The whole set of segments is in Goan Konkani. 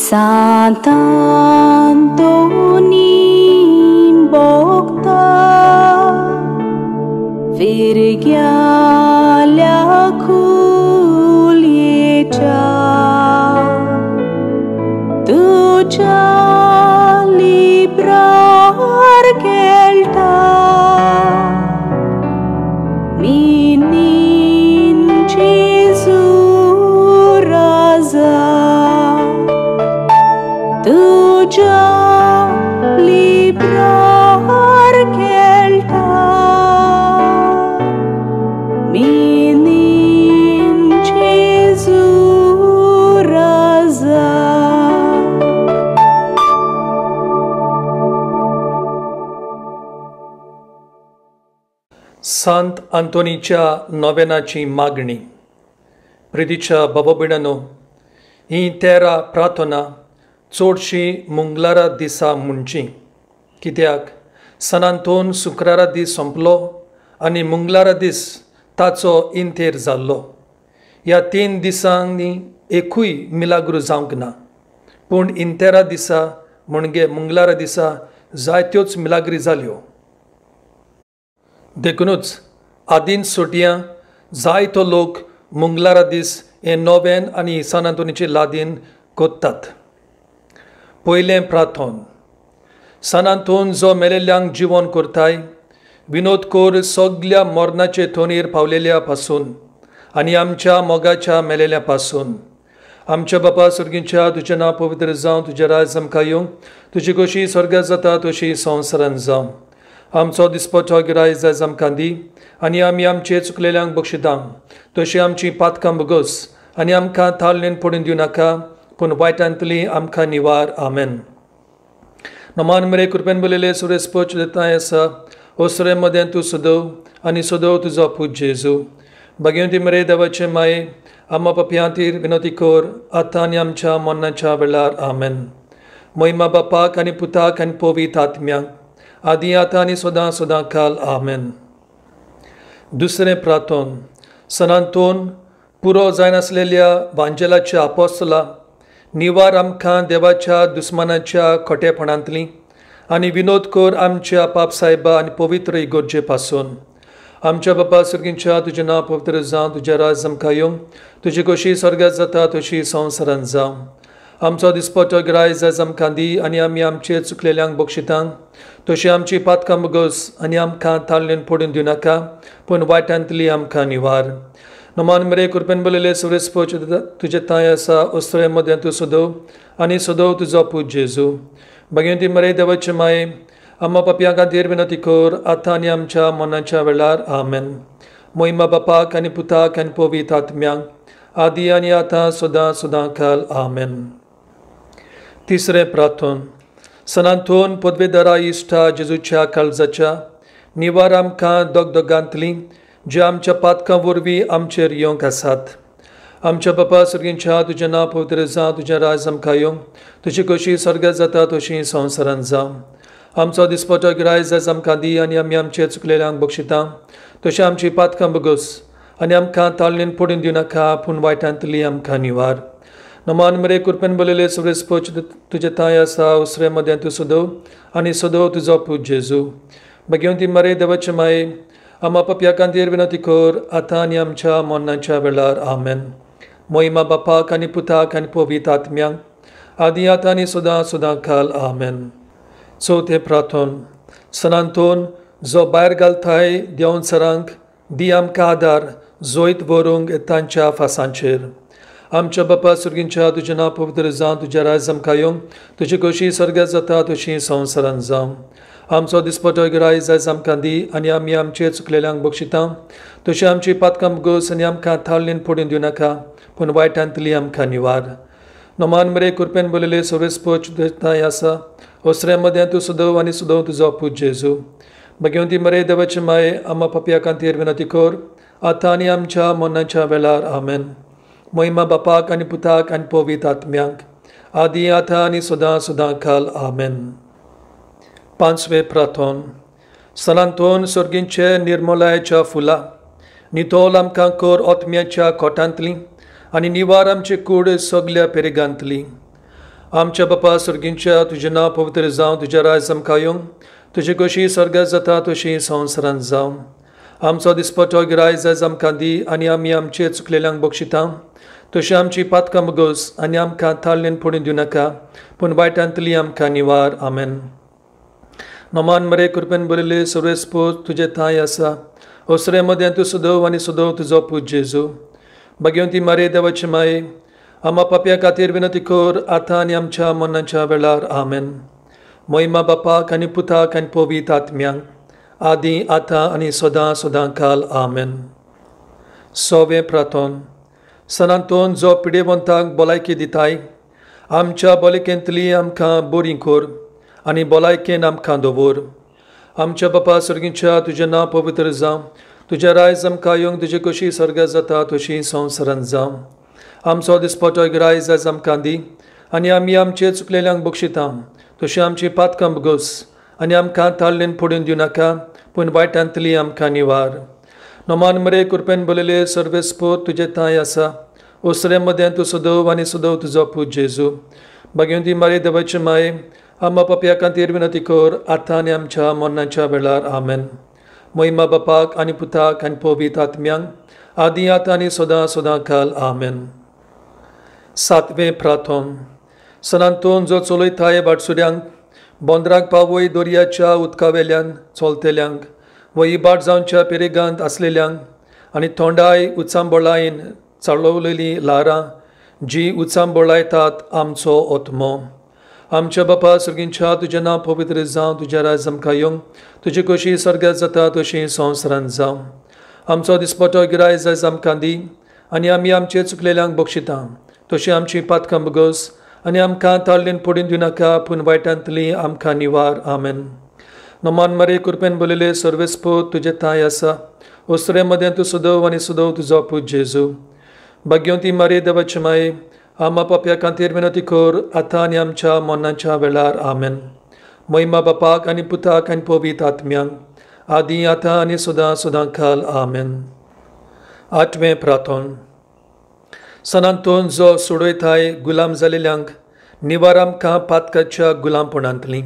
सांतांतोनी भोगता फिरग्याल्या खुलयेच्या तुज्या लिब्रार खेळटा मिनीन जेजू राजा तुज्या लिब्रार खेळटा मिनीन जेजू राजा. सांत आंतोनीच्या नोवेनाची मागणी. प्रितीच्या बाबा भयणांनो, हीं 13 प्रार्थना चडशीं मंगळारा दिसा म्हणची, कित्याक सान आंतोन शुक्रारा दीस सोंपलो आनी मंगळारा दीस ताचो इंतेर जाल्लो. ह्या 3 दिसांनी एकूय मिलाग्रू जावंक ना, पूण इंतेरा दिसा म्हणजे मंगळारा दिसा जायत्योच मिलाग्री जाल्यो. देखुनूच आदीन सुटयां जायतो लोक मंगळारा दीस हें नोवेन आनी सान आंतोनीची लादीन कोत्तात. पयलें प्रार्थन. सान आंतोन जो मेलेल्यांक जिवन करताय, विनोद कोर सगल्या मरणाचे थोनीर पावलेल्या पासून आनी आमच्या मोगाच्या मेलेल्या पासून. आमच्या बापा सर्गीच्या, तुजें नांव पवित्र जावं, तुजें राज आमकां येवं, तुजी कशी स्वर्गात जाता तशी संवसारांत जावं. आमचो दिसपटो गिरायक जायज आमकां दी आनी आमी आमचे चुकलेल्यांक बक्षिता तशी आमची पातकां भोगोस आनी आमकां ताळणेन पडून दिवं नाका, पूण वायटांतली आमकां निवार. आमेन. नमान मरे कृपेन बरयलें सुरेस्पोच देताय आसा ओसरे मदें तूं सदव आनी सदव तुजो पूत जेजू. भाग्यवंती मरे देवाचे माये, आमा पपयांतीर विनोती कोर आतां आनी आमच्या मरणाच्या वेळार. आमेन. महिमा बापाक आनी पुताक आनी पवित्र आत्म्याक, आदी आतां आनी सदां सदां काल. आमेन. दुसरें प्रार्थन. सान आंतोन पुरो जायनासलेल्या वांजेलाच्या आपोस्तला, निवार आमकां देवाच्या दुस्मानाच्या खोटेपणांतली आनी विनोद कोर आमच्या पाप सायबा आनी पवित्र इगोर्जे पासून. आमच्या बापा सर्गीच्या, तुजें नांव पवित्र जावं, तुजें राज आमकां येवं, तुजी कशी स्वर्गात जाता तशी संवसारांत जावं. आमचो दिसपटो गिरायक जायज आमकां दी आनी आमी आमचे चुकलेल्यांक बक्षितां तशी आमची पातकां भोगोस आनी आमकां ताळणेन पडून दिवं नाका, पूण वायटांतली आमकां निवार. नमान मरे कृपेन बरयलें सुरेस्पोच तुजें तांय आसा ओसरे मदें तूं सदव आनी सदव तुजो पूत जेजू. भाग्यवंती मरे देवाचे माये, आमा पापयां खातीर विनोती कोर आतां आनी आमच्या मरणाच्या वेळार. आमेन. महिमा बापाक आनी पुताक आनी पवित्र आत्म्याक, आदी आनी आतां सदां सदां काल. आमेन. तिसरें प्रार्थन. सान आंतोन पदवेदारा इश्टा जेजूच्या काळजाच्या, निवार आमकां दगदगांतली जे आमच्या पातकां वरवीं आमचेर येवंक आसात. आमच्या बापा सर्गीच्या, तुजें नांव पवित्र जावं, तुजें राज आमकां येवं, तुजी कशी स्वर्गात जाता तशी संवसारांत जावं. आमचो दिसपटो गिरायक जायज आमकां दी आनी आमी आमचे चुकलेल्यांक बक्षिता तशी आमची पातकां भोगोस आनी आमकां ताळणेन पडून दिवं नाका, पूण वायटांतली आमकां निवार. नमान मरे कृपेन बरयलें सुरेस्पोच तुजें तांय आसा उसरे मदें तूं सदव आनी सदव तुजो पूत जेजू. भाग्यवंती मरे देवाचे माये, आमा पपया खातीर विनोती कोर आतां आनी आमच्या मरणाच्या वेळार. आमेन. महिमा बापाक आनी पुताक आनी पवित्र आत्म्याक, आदी आतां आनी सदां सदां काल. आमेन. चवथें प्रार्थन. सान आंतोन जो भायर घालताय देंवचारांक, दी आमकां आदार जैत व्हरूंक तांच्या फासांचेर. आमच्या बापा सर्गीच्या, तुजें नांव पवित्र जावं, तुजें राज आमकां येवं, तुजी कशी स्वर्गात जाता तशी संवसारांत जावं. आमचो दिसपटो गिरायक जायज आमकां दी आनी आमी आमचे चुकलेल्यांक बक्षिता तशी आमची पातकां भोगोस आनी आमकां ताळणेन पडून दिवं नाका, पूण वायटांतली आमकां निवार. नमान मरे कृपेन बरयलें सुरेस्पोच तांय आसा ओसरे मदें तूं सदव आनी सदव तुजो पूत जेजू. भाग्यवंती मरे देवाचे माये, आमा पपया खातीर विनोती कोर आतां आनी आमच्या मरणाच्या वेळार. आमेन. महिमा बापाक आनी पुताक आनी पवित्र आत्म्याक, आदी आतां आनी सदां सदां काल. आमेन. पांचवें प्रार्थन. सान आंतोन सर्गींचे निर्मलायच्या फुलां, नितोल आमकां कोर ओतम्याच्या कोटांतली आनी निवार आमची कूड सगल्या पेरिगांतली. आमच्या बापा सर्गींच्या तुजें नांव पवित्र जावं, तुजें राज आमकां येवं, तुजी कशी स्वर्गात जाता तशी संवसारांत जावं. आमचो दिसपटो गिरायज आयज आमकां दी आनी आमी आमचे चुकलेल्यांक बक्षिता तशी आमची पातकां बगोस आनी आमकां ताळ्ळेन पडून दिवं नाका, पूण वायटांतली आमकां निवार. आमेन. नमान मरे कृपेन बरयल्ले सर्वेस्पोज तुजे थांय आसा. ओसरे मदें तूं सदव आनी सदव तुजो पूत जेजू. भाग्यवंती मारे देवाची माये, आमा पापया खातीर विनंती कर आतां आनी आमच्या मरणाच्या वेळार. आमेन. महिमा बापाक आनी पुताक आनी पवित्र आत्म्यांक, आदी आतां आनी सदां सदां काल. आमेन. सवें प्रार्थन. सनातन जो पिडेवंताक भलायकी दिताय, आमच्या भलायकेंतली आमकां बरी कर आनी भलायकेन आमकां दवर. आमच्या बापा सर्गींच्या तुजें नांव पवित्र जावं, तुजें रायज आमकां येवंक, तुजी कशी स्वर्गात जाता तशी संवसारांत जावं. आमचो दिसपटो गिरायज आयज आमकां दी आनी आमी आमचे चुकलेल्यांक बक्षिता तशी आमची पातकां बगोस आनी आमकां ताळ्ळेन पडून दिवं नाका, पूण वायटांतली आमकां निवार. नमान मरे कृपेन बरयल्ले सर्वेस्पोज तुजे थांय आसा. ओसरे मदें तूं सदव आनी सदव तुजो पूत जेजू. भाग्यवंती मारे देवाची माये, आमा पापया खातीर विनंती कर आतां आनी आमच्या मरणाच्या वेळार. आमेन. महिमा बापाक आनी पुताक आनी पवित्र आत्म्यांक, आदी आतां आनी सदां सदां काल. आमेन. सातवें प्रार्थन. सनातन जो चलयताय वाटसुऱ्यांक बंदराक पावय दर्याच्या उदका वेल्यान चलतल्यांक व इबाड जावच्या पेरेगांत आसलेल्यांक आनी थोंडाय उचांबळायेन चलोवलेलीं ल्हारां जी उचांबळायतात आमचो आत्मो. आमच्या बापा सर्गींच्या तुजें नांव पवित्र जावं, तुजें राज आमकां येवं, तुजी कशी स्वर्गात जाता तशी संवसारांत जावं. आमचो दिसपटो गिरायज आयज आमकां दी आनी आमी आमचे चुकलेल्यांक बक्षिता तशी आमची पातकां बगोस आनी आमकां ताळ्ळेन पडून दिवं नाका, पूण वायटांतली आमकां निवार. आमेन. नमान मरे कृपेन बरयल्ले सर्वेस्पोज तुजें थांय आसा. ओसरे मदें तूं सदव आनी सदव तुजो पूत जेजू. भाग्यवंती मारे देवाची माये, आमा पापया खातीर विनंती कर आतां आनी आमच्या मरणाच्या वेळार. आमेन. महिमा बापाक आनी पुताक आनी पवित्र आत्म्यांक, आदी आतां आनी सदां सदां काल. आमेन. आठवें प्रार्थन. सनातन जो सोडयताय गुलाम जालेल्यांक निवार आमकां पातकाच्या गुलामपणांतली.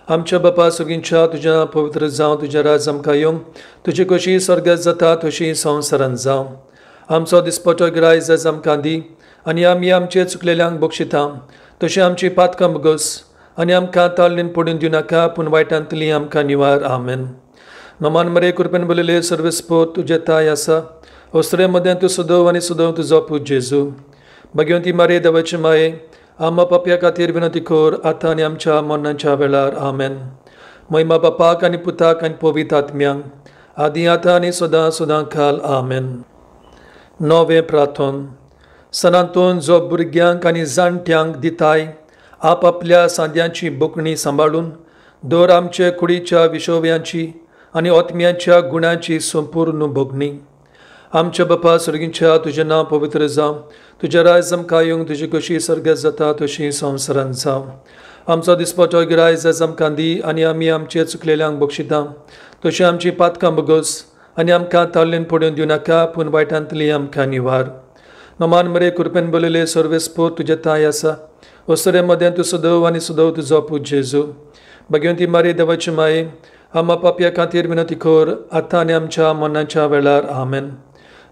आमच्या बापा सर्गींच्या तुजें पवित्र जावं, तुजें राज आमकां येवं, तुजी कशी स्वर्गात जाता तशी संवसारांत जावं. आमचो दिसपटो गिरायज आयज आमकां दी आनी आमी आमचे चुकलेल्यांक बक्षिता तशी आमची पातकां बगोस आनी आमकां ताळ्ळेन पडून दिवं नाका, पूण वायटांतली आमकां निवार. आमेन. नमान मरे कृपेन बरयल्ले सर्वेस्पोज तुजें थांय आसा. ओसरे मदें तूं सदव आनी सदव तुजो पूत जेजू. भाग्यवंती मारे देवाची माये, आमा पापया खातीर विनंती कर आतां आनी आमच्या मरणाच्या वेळार. आमेन. महिमा बापाक आनी पुताक आनी पवित्र आत्म्यांक, आदी आतां आनी सदां सदां काल. आमेन. णवें प्रार्थन. सनातन जो भुरग्यांक आनी जाणट्यांक दिताय आपआपल्या सांद्यांची बोकणी सांबाळून दर आमचे कुडीच्या विशोव्यांची आनी आत्म्यांच्या गुणांची संपूर्ण भोगणी. आमच्या बापा सर्गींच्या तुजें नांव पवित्र जावं, तुजें राज आमकां येवंक, तुजी कशी स्वर्गात जाता तशी संवसारांत जावं. आमचो दिसपटो गिरायज आयज आमकां दी आनी आमी आमचे चुकलेल्यांक बक्षिता तशी आमची पातकां बगोस आनी आमकां ताळ्ळेन पडून दिवं नाका, पूण वायटांतली आमकां निवार. नमान मरे कृपेन बरयल्ले सर्वेस्पोज तुजें थांय आसा. ओसरे मदें तूं सदव आनी सदव तुजो पूत जेजू. भाग्यवंती मारे देवाची माये, आमा पापया खातीर विनंती कर आतां आनी आमच्या मरणाच्या वेळार. आमेन.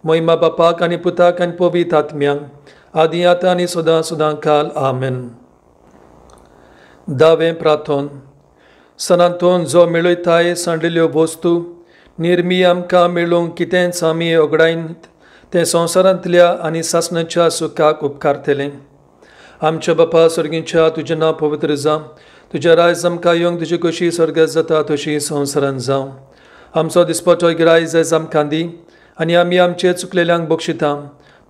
महिमा बापाक आनी पुताक आनी पवित्र आत्म्यांक, आदी आतां आनी सदां सदां काल. आमेन. दावें प्रार्थन. सनातन जो मेळयताय सांडलेल्यो वस्तू निर्मी आमकां मेळूंक कितेंच आमी ओगडायन तें संवसारांतल्या आनी सासणाच्या सुखाक उपकारतलें. आमच्या बापा सर्गींच्या तुजें नांव पवित्र जावं, तुजें राज आमकां येवंक, तुजी कशी स्वर्गात जाता तशी संवसारांत जावं. आमचो दिसपटो गिरायज आयज आमकां दी आनी आमी आमचे चुकलेल्यांक बक्षिता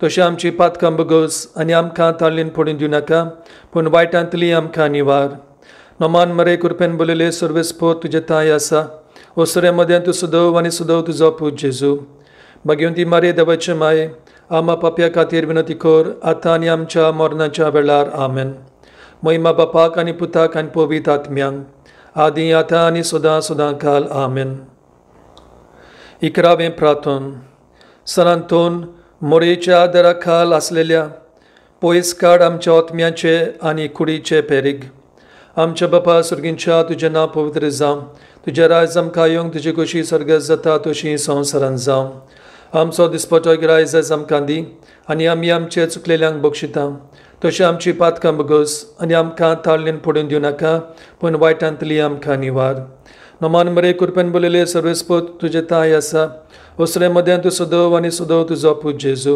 तशी आमची पातकां बगोस आनी आमकां ताळ्ळेन पडून दिवं नाका, पूण वायटांतली आमकां निवार. नमान मरे कृपेन बरयल्ले सर्वेस्पोज तुजें थांय आसा. ओसरे मदें तूं सदव आनी सदव तुजो पूत जेजू. भाग्यवंती मारे देवाचे माये, आमा पापया खातीर विनंती कर आतां आनी आमच्या मरणाच्या वेळार. आमेन. महिमा बापाक आनी पुताक आनी पवित्र आत्म्यांक, आदी आतां आनी सदां सदां काल. आमेन. इकरावें प्रार्थन. सनातन मोरेच्या आदारा खाल आसलेल्या पयस काड आमच्या आत्म्याचे आनी कुडीचे पेरीग. आमच्या बापा सर्गींच्या तुजें नांव पवित्र जावं, तुजें राज आमकां येवंक, तुजी कशी सर्गात जाता तशी संवसारांत जावं. आमचो दिसपटो गिरायज आयज आमकां दी आनी आमी आमचे चुकलेल्यांक बक्षिता तशें आमची पातकां बगस आनी आमकां ताळणेन पडून दिवं नाका, पूण वायटांतली आमकां निवार. नमान मरे कृपेन बोलयले सर्वेस्पोत तुजें ताय आसा, वसरे मदें तूं सदव आनी सदव तुजो पूत जेजू.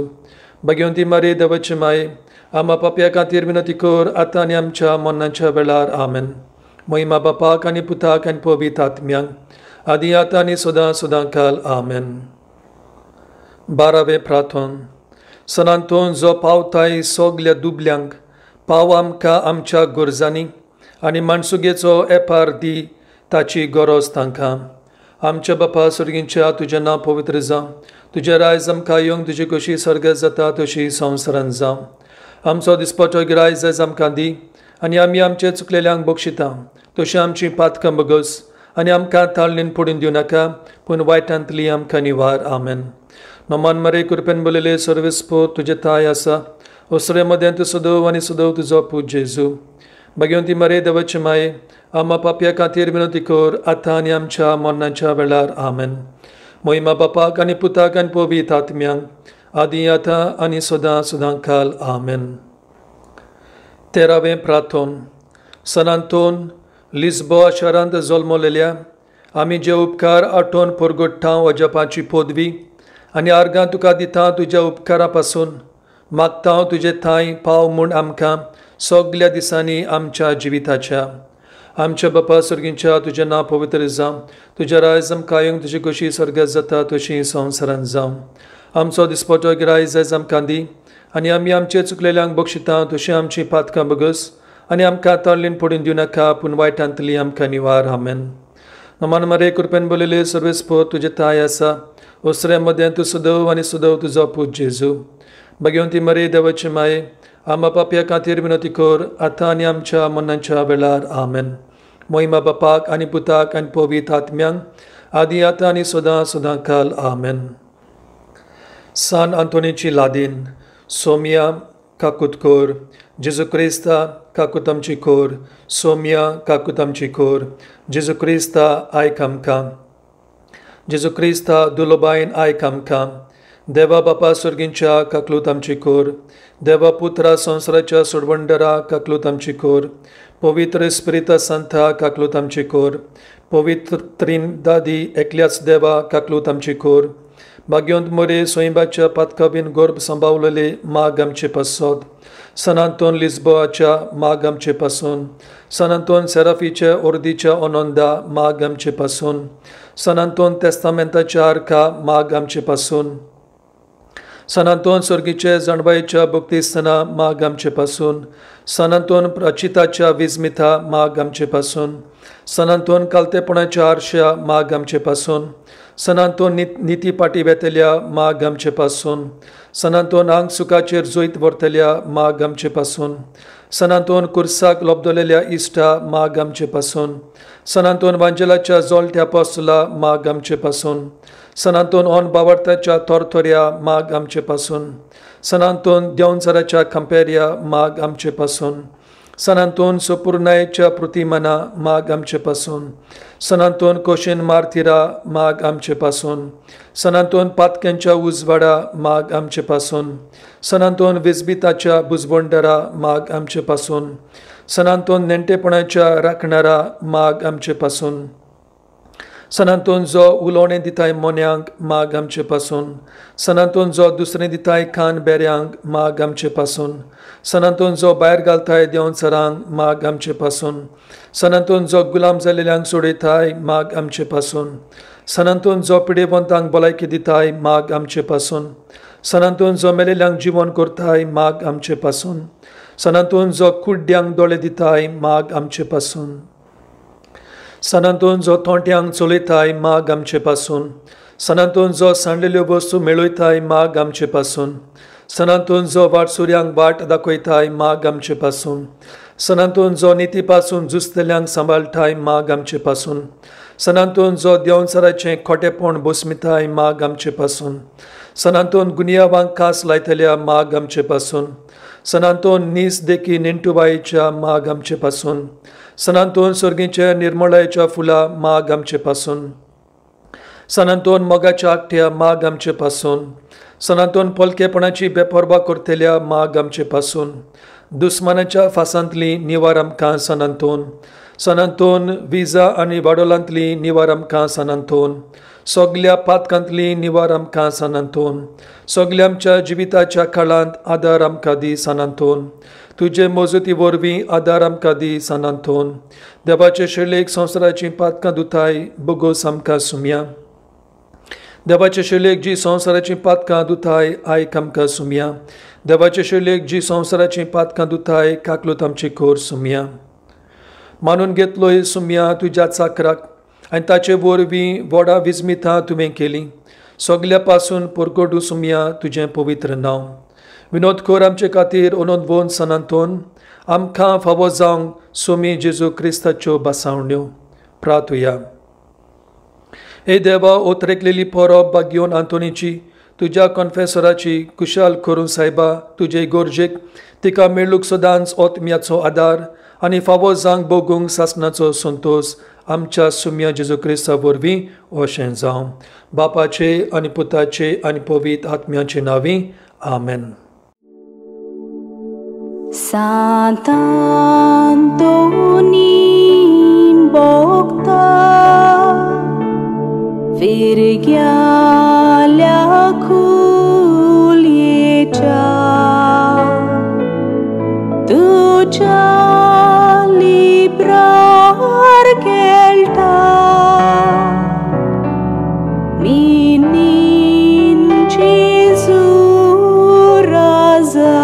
भाग्यवंती मारी देवाची माय, आमा पापया खातीर विनंती कर आतां आनी आमच्या मरणाच्या वेळार. आमेन. महिमा बापाक आनी पुताक आनी पवित्र आत्म्यांक, आदी आतां आनी सदां सदां काल. आमेन. 12वें प्रार्थन. सान आंतोन जो पावताय सगल्या दुबल्यांक, पाव आमकां आमच्या गरजांनी आनी माणसुगेचो एपार दी ताची गरज तांकां. आमच्या बापा सर्गींच्या तुजें नांव पवित्र जावं, तुजें रायज आमकां येवंक, तुजी कशी सर्गात जाता तशी संवसारांत जावं. आमचो दिसपटो गिरायज आयज आमकां दी आनी आमी आमचे चुकलेल्यांक बक्षिता तशी आमची पातकां बगस आनी आमकां ताळणेन पडून दिवं नाका, पूण वायटांतली आमकां निवार. आमेन. नमान मरे कृपेन बोलयले सर्वेस्पोत तुजें ताय आसा, वसरे मदें तूं सदव आनी सदव तुजो पूत जेजू. भाग्यवंती मरे देवाची माये, आमा पापया खातीर विनंती कर आतां आनी आमच्या मरणाच्या वेळार. आमेन. महिमा बापाक आनी पुताक आनी पवित्र आत्म्यांक, आदी आतां आनी सदां सदां काल. आमेन. 13वें प्रार्थन. सान आंतोन लिस्बोआ शारांत जल्मलेल्या आमी जे उपकार आठोवन परगट्टा अजापाची पदवी आनी आर्गां तुका दिता तुज्या उपकारा पासून मागता तुजे थांय पाव म्हूण आमकां सगल्या दिसांनी आमच्या जिविताच्या. आमच्या बापा सर्गींच्या तुजें नांव पवित्र जावं, तुजें रायज आमकां येवंक, तुजी कशी सर्गात जाता तशी संवसारांत जावं. आमचो दिसपटो गिरायज आयज आमकां दी आनी आमी आमचे चुकलेल्यांक बक्षिता तशी आमची पातकां बगस आनी आमकां ताळणेन पडून दिवं नाका, पूण वायटांतली आमकां निवार. आमेन. नमान मरे कृपेन बोलयले सर्वेस्पोत तुजें ताय आसा, वसरे मदें तूं सदव आनी सदव तुजो पूत जेजू. भाग्यवंती मरे देवाची माये, आमा पापया खातीर विनंती कर आतां आनी आमच्या मरणाच्या वेळार. आमेन. महिमा बापाक आनी पुताक आनी पवित्र आत्म्यांक, आदी आतां आनी सदां सदां काल. आमेन. सान आंतोनीची लादीन. सोमिया काकूत कर, जेजू क्रिस्ता काकूत आमची कर, सोमिया काकूत आमची कर, जेजू क्रिस्ता आयक आमकां, जेजू क्रिस्ता दुलोबायन आयक आमकां. देवा बापा सर्गींच्या काकलूत आमची कर, देवा पुत्रा संवसाराच्या सोडवंडरा काकलूत आमची कर, पवित्र स्पिरिता संता काकलूत आमची कर, पवित्र त्रिनदादी एकल्याच देवा काकलूत आमची कर. भाग्यवंत मोरे सोयंबाच्या पातकाबीन गर्भ सांबावलेले माग आमचे पासत, सान आंतोन लिस्बोआच्या माग आमचे पासून, सान आंतोन सेराफीच्या ओर्दीच्या ओनोंदा माग आमचे पासून, सान आंतोन तेस्तामेंताच्या आर्का माग आमचे पासून, सान आंतोन सर्गीचे जाणवायेच्या भक्तिस्तना माग आमचे पासून, सान आंतोन प्राचिताच्या विजमिता माग आमचे पासून, सान आंतोन कालतेपणाच्या आरश्या माग आमचे पासून, सान आंतोन निती पाटी वेतल्या माग आमचे पासून, सान आंतोन आंग सुखाचेर जैत व्हरतल्या माग आमचे पासून, सान आंतोन कुर्साक लोबदलेल्या इश्टा माग आमचे पासून, सान आंतोन वांजेलाच्या जोलट्या पोसला माग आमचे पासून, सान आंतोन ऑन बावडताच्या थोरथोऱ्या माग आमचे पासून, सान आंतोन देवनसराच्या खांपेऱ्या माग आमचे पासून, सान आंतोन सोपुर्नायेच्या प्रतिमाना माग आमचे पासून, सान आंतोन कोशेन मार्तिरा माग आमचे पासून, सान आंतोन पातक्यांच्या उजवाडा माग आमचे पासून, सान आंतोन विजबिताच्या बुजबोंडरा माग आमचे पासून, सान आंतोन नेणटेपणाच्या राखणारा माग आमचे पासून, सान आंतोन जो उलोवणें दिताय मोन्यांक माग आमचे पासून, सान आंतोन जो दुसरें दिताय कान बेऱ्यांक माग आमचे पासून, सान आंतोन जो भायर घालताय देवसरांक माग आमचे पासून, सान आंतोन जो गुलाम जाल्ल्यांक सोडयताय माग आमचे पासून, सान आंतोन जो पिडेवंतांक भलायकी दिताय माग आमचे पासून, सान आंतोन जो मेलेल्यांक जिवन करताय माग आमचे पासून, सान आंतोन जो कुड्ड्यांक दोळे दिताय माग आमचे पासून, सान आंतोन जो थोंट्यांक चलयताय माग आमचे पासून, सान आंतोन जो सांडलेल्यो वस्तू मेळयताय माग आमचे पासून, सान आंतोन जो वाटसुऱ्यांक वाट दाखयताय माग आमचे पासून, सान आंतोन जो निती पासून झुजतल्यांक सांबाळटाय माग आमचे पासून, सान आंतोन जो देवसराचें खोटेपण बोसमिताय माग आमचे पासून, सान आंतोन गुन्यांवांक कास लायतल्या माग आमचे पासून, सन आंतोन नीस देखी नेणटुबायेच्या माग आमचे पासून, सन आंतोन सर्गीच्या निर्मळायेच्या फुलां माग आमचे पासून, सन आंतोन मोगाच्या आकट्या माग आमचे पासून, सन आंतोन पोलकेपणाची बेपर्वा करतल्या माग आमचे पासून, दुस्मानाच्या फासांतली निवार आमकां सन आंतोन, सन आंतोन विजा आनी वाडोलांतली निवार आमकां सन आंतोन, सगल्या पातकांतली निवार आमकां सन आंतोन, सगल्या आमच्या जिविताच्या काळांत आदार आमकां दी सन आंतोन, तुजे मजती वरवीं आदार आमकां दी सन आंतोन, देवाचे शेलेक संवसाराचीं पातकां दुताय बोगोस आमकां सुमया, देवाचे शेलेक जी संवसाराचीं पातकां दुताय आयक आमकां सुमया, देवाचे शेलेक जी संवसाराचीं पातकां दुताय काकलूत आमची कोर सुमया. मानून घेतलोय सुमया तुज्या चाकराक आनी ताचे वरवीं व्हडा विस्मितां तुवें केलीं, सगल्या पासून परगटूं सुमया तुजें पवित्र नांव. विनोद कर आमचे खातीर अनोदवोन सन आंतोन, आमकां फावो जावंक सोमी जेजू क्रिस्ताच्यो भासावण्यो. प्रार्थुया. हे देवा, ओतरेकलेली परब बागयोन आंतोनीची तुज्या कॉन्फेसराची कुशाल करून सायबा तुजे गरजेक तिका मेळूंक सदांच ओतम्याचो आदार आनी फावो जावंक भोगूंक सासणाचो संतोश आमच्या सुम्या जेजू क्रिस्ता वरवीं अशें जावं. बापाचे आनी पुताचे आनी पवित्र आत्म्याचे नांवी आमेन. सांत आंतोनी भोगता फिरग्याल्या खुलयेच्या तुज्या लिब्रार खेळटा मिनीन जेजू राजा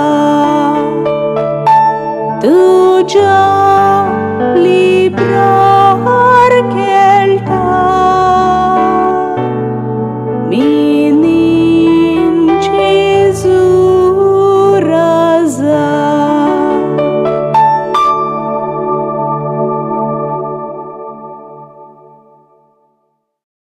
तुज्या लिब्रार.